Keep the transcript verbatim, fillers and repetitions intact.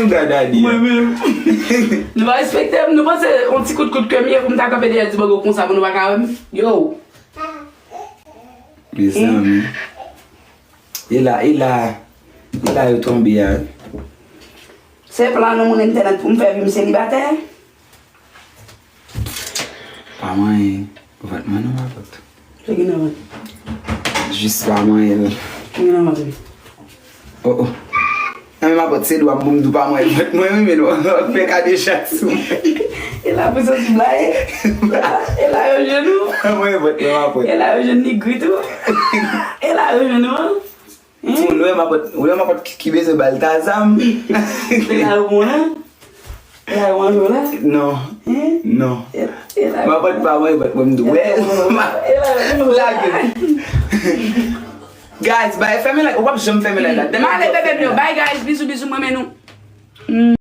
Gad Adi. Mwen menm. Nou pa respekte m, nou panse yon ti kout kout ke m ye pou m ta kanpe dèyè Dibango konsa pou nou pa ka wè m? Yo. Mezanmi. E la, e la, e la yo tonbe a. Se plan nou moun entènèt pou m fè vi m selibatè? Pa manyen vant mwen non, mapot. Sa gen nan vant? Jis pa manyen l. Sa gen nan vant li? Oh, oh. Nan men mapot se dwa m pou m di w pa manyen vant mwen, wi, men nou ap fè kadejak sou mwen. E la pou santi blaye. E la yo jwenn ou. Pa manyen vant mwen, mapot. E la yo jwenn ni gri tou. E la yo jwenn ou. Timoun, ou wè mapot, ou wè mapot ki, ki bezwen ba l ta zam. E la yo bon la. E la yo manje w la. Non, Hein? Non. E e la yo Mapot pa manyen vant mwen, m di w. Wè. E la yo Lage. Guys, bay fèmen like. Ou p ap janm fèmen like la. M ale bebe m yo. Bye guys. Bizou bizou mwen men nou.